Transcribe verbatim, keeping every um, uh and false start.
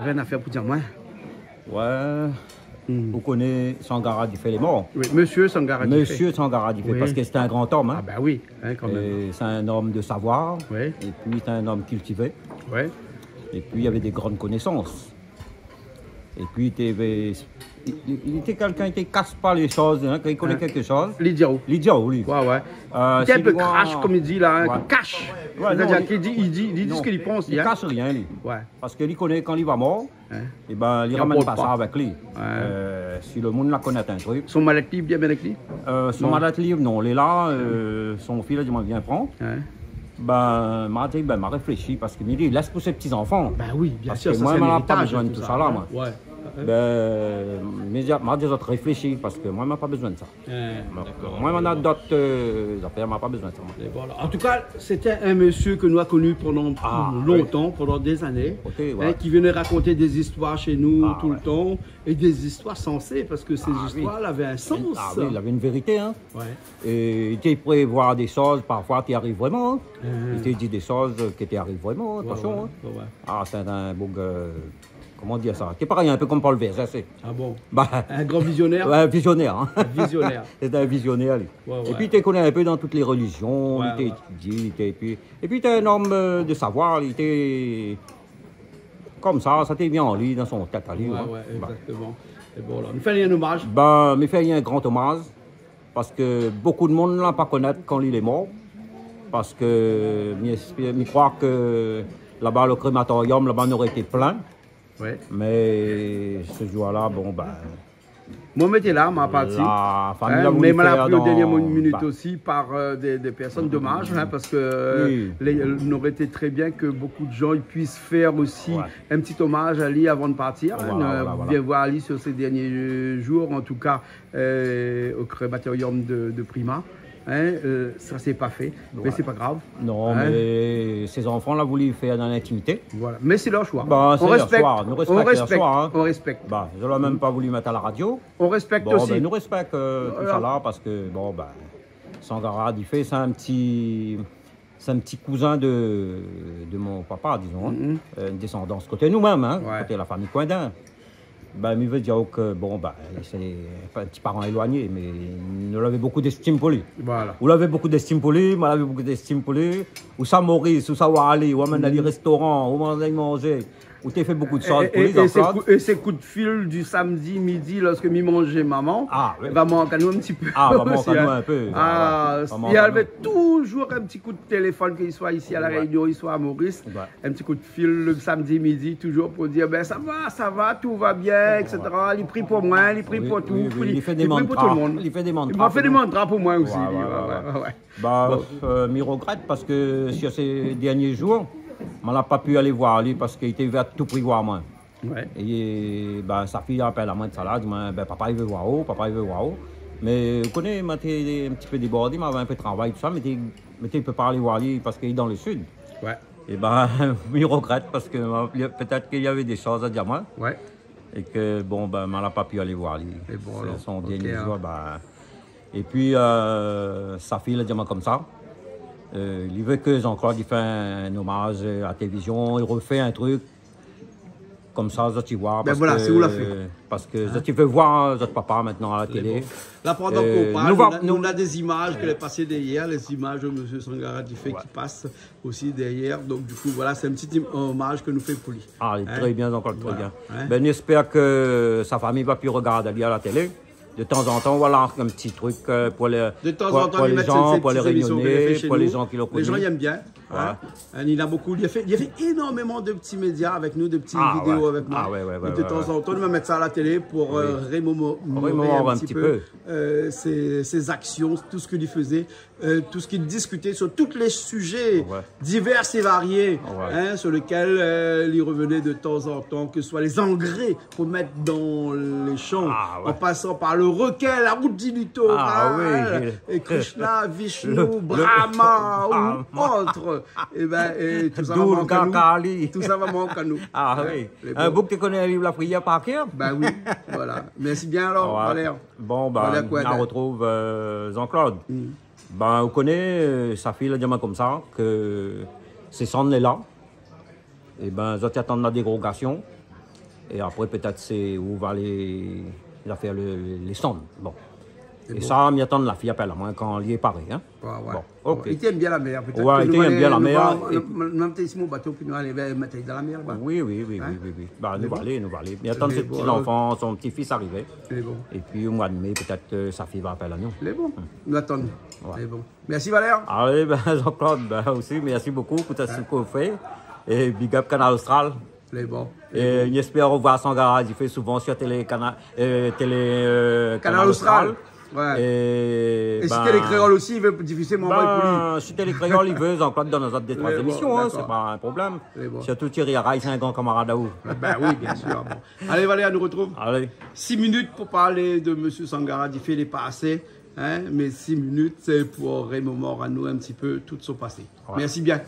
Rien à faire pour dire, moi. Ouais. Hmm. Ou koné Sangara Difé lé mor. Oui, monsieur Sangara Difé. Monsieur Sangara Difé, oui, parce que c'était un grand homme, hein. Ah, bah oui, hein, quand même. Et c'est un homme de savoir. Oui. Et puis, c'est un homme cultivé. Ouais. Et puis, il avait des grandes connaissances. Et puis, il était, il, il était quelqu'un qui ne casse pas les choses, hein, quand il connaît quelque chose. Li di aou. Li di aou, li. Ouais, ouais. Euh, il était un peu crash, comme il dit là, hein, cash. Ouais, c'est-à-dire qu'il dit, il dit, il dit ce qu'il pense, il casse rien, lui. Ouais. Parce que li koné kan li va mor, hein, eh ben, li ramèn pa sa avèk li. Ouais. Euh, si le moun la koné un truc. Son malèt li, bien, bien avèk li ? Euh, son malèt li, non, li lé la, euh, son fi la di amoin, vien pran. Ouais. Ben, ma di, ben, ma réfléshi, parce que mi di, lès pou ses petits-enfants. Ben oui, bien sûr, ça, c'est un héritage, tout ça, hein. Parce que moi, ma pa bezoin de tout ça, là, moi. Ouais. Ben, mi di, ma di, zot réfléshi, parce que moi, ma pa bezoin de ça. Hein, d'accord. Moi, ma na d'autres, euh, affaires, ma pa bezoin de ça, moi. Et voilà. En tout cas, c'était un monsieur que nous avons connu pendant longtemps, pendant des années, hein, qui venait raconter des histoires chez nous tout le temps, et des histoires sensées, parce que ces histoires-là avaient un sens. Ah oui, il avait une vérité, hein. Ouais. Et il était prêt à voir des choses, parfois, qui arrivent vraiment, hein. Il te dit des choses qui arrivent vraiment, hein, attention, hein. Ouais, ouais. Ah, c'est un boug, euh, comment dire ça ? Qui est pareil, un peu comme Paul Vergès, c'est... Ah bon ? Bah, un grand visionnaire ? Ouais, un visionnaire, hein. Un visionnaire. C'est un visionnaire, lui. Ouais, ouais. Et puis, il te connaît un peu dans toutes les religions, il te dit, et puis, et puis, t'es un homme, euh, de savoir, il était comme ça, ça te vient en lui, dans son tête à lui, hein. Ouais, ouais, exactement. Et bon, là, nou fé ali un hommage. Ben, mi fé ali un grand hommage. Parce que beaucoup de monde la pa konèt kan li lé mor. Parce que mi espèr, mi kroi que là-bas, le crématorium, là-bas, n'aurait été plein. Ouais. Mais ce jour-là, bon, ben, moi, mi té la, ma parti. La famille la voulu faire dans, bah, mais ma la pris au dernier minute aussi par, euh, des, des personnes. Dommage, hein, parce que, euh, il aurait été très bien que beaucoup de gens, ils puissent faire aussi un petit hommage à lui avant de partir, hein, voilà, euh, voilà, voilà. Bien voir Ali sur ces derniers jours, en tout cas, euh, au crématorium de, de Prima. Hein, euh, ça s'est pas fait, mais c'est pas grave. Non, mais ses enfants la voulu faire dans l'intimité. Voilà. Mais c'est leur choix. Bah, c'est leur choix. Nou respèk, nou respèk leur choix, hein. On respecte. Bah, zot la mèm pa voulu mèt à la radio. On respecte aussi. Bon, ben, nou respèk, euh, tout ça là, parce que, bon, ben, Sangara Difé, c'est un petit, c'est un petit cousin de, de mon papa, disons, hein. Euh, une descendance côté nous-mêmes, hein, côté la famille Coindin. Ben, mi vé dir ke, bon, ben, sé pa in ti paran éloigné, mé nou lavé bokou d'estime pou li. Voilà. Ou lavé bokou d'estime pou li, moin lavé bokou d'estime pou li. Ou sa Maurice, ou sa Wally, ou amèn ali restoran, ou amèn ali manzé. Ou té fé bokou de shoz pou li, é, é, é sé kou, é sé kou d'fil du samedi midi, lorsk mi manz maman, ah, oui, va mank anou in ti pé osi, hein. Ah, va mank anou in pé. Ah, ouais, ouais, va mank anou. Li lavé toujour in ti kou d'téléfone, ke li soi isi a La Réunion, li soi a Maurice. Ouais. In ti kou d'fil le samedi midi, toujour pou dir, ben, sa va, sa va, tout va bien, et cetera. Li pri pou moin, li pri pou tout, li pri pou tout le monde. Oui, oui, oui, li fé dé mantra. Li fé dé mantra pou moin osi, li. Ouais, ouais, ouais, ouais. Bah, euh, mi regrèt parske sur ces derniers jours, moin la pa pu alé voir li parske li té vé a tou pri voir moin. Ouais. É, ben, sa fiy la apèl amoin de sa la, di amoin, ben, papa, li vé voir aou, papa, li vé voir aou. Mé, ou koné, moin té in ti pé débordé, moin lavé in pé travay, tout sa, mé té, mé té pé pa alé voir li parske li lé dan le sud. Ouais. É ben, mi regrèt parske, euh, pétèt ke lavé dé shoz a dir amoin. Ouais. É ke, bon, ben, moin la pa pu alé voir li. É bon, alor, ok, hein. Sé son dernié jour, ben. É pi, euh, sa fiy la di amoin konmsa, euh, li vé ke Jean-Claude i fé in omaz, euh, a la télévizion, i refé in trik. Konmsa, zot i voi, ben voilà, sé ou la fé. Parske zot i vé voir zot papa maintenant a la télé. Lé bon. La, pandan ke nou parl, nou na, nou na dé zimaz ke lé pasé dèrièr, lé zimaz de monsieur Sangara Difé ki pas osi dèrièr. Donk, du kou, voilà, sé in ti im-, omaz ke nou fé pou li. Ah, lé trè bien, Jean-Claude, trè bien. Hein ? Ben, nou espèr ke sa famiy va pu regard ali a la télé. De tan zan tan, voilà, in ti trik, euh, pou lé, pou lé zan, pou lé Rényoné, pou lé zan ki lé koni. De tan zan tan, li mèt sé, sé ti zémision ke li fé shé nou. Lé zan i èm bien, hein. Ouais. Hein, li na bokou, li la fé, li la fé énormeman de ti média avèk nou, de ti vidéo avèk moin. Ah ouais. Ah ouais, ouais, ouais. É de tan zan tan, li va mèt sa a la télé pou, euh, rémémoré in ti pé, euh, sé, sé zaksion, tout sak li fezé, euh, tout sak li diskité sur tout lé sujé divèr é varié, hein, sur lesquels, euh, li revené de tan zan tan, ke se soi lé zangré pou mèt dan lé shan, an pasan par le rekèl, la rout di litoral, é Krishna, Vishnu, Brahma ou autre. É ben, é tout sa va mank anou. Durga, Kali. Tout sa va mank anou. Ah oui. Hein, lé bon. In boug té koné in liv la priyèr par kèr. Ben oui, voilà. Mèrsi bien alor, Valère. Bon, ben, nou artrouv, euh, Jean-Claude. Ben, ou koné, euh, sa fiy la di amoin konmsa, ke sé sann lé la. É ben, zot i atann la dérogasion. É apré, pétèt, sé ou va alé, va fé lé, lé sann. Bon. É sa, mi atann la fiy apèl amoin kan li lé paré, in. Oué, oué. Bon, OK. Li té èm bien la mèr, pétèt. Oué, li té èm bien la mèr. Nou va, nou, nou, nou, si mon bato, pi nou alé vèr, mèt ali dan la mèr laba. Oui, oui, oui, oui, oui. Ba, nou va alé, nou va alé. Mi atann son ti zanfan, son ti fis arivé. Mé bon. Épi, o moi de mé, pétèt, sa fiy va apèl anou. Lé bon. Nou atann. Oué. Mé bon. Mèrsi, Valèr. Alé, bin, Jean-Claude, bin, osi, mèrsi bokou pou tout sak ou fé. É big up Kanal Austral. Lé bon. É mi éspèr revoir Sangara Difé souvan sur Télé Kana-, euh, Télé, euh, Kanal Austral. Oué. É si Télé Kréol osi i vé difizé, mi anvoy pou li. Bin, si Télé Kréol i vé, Jean-Claude i done azot dé, troi zémision, in, sé pa in problèm. Lé bon. Sirtou Thierry Araye, sé in gran kamarad aou. Bin oui, biensir, bon. Alé, Valèr, nou artrouv. Alé. Six minutes pou parl de mésyé Sangara Difé, lé pasé, in, mé six minutes, sé pou remémor anou in ti pé tout son pasé. Oué. Mèrsi bien.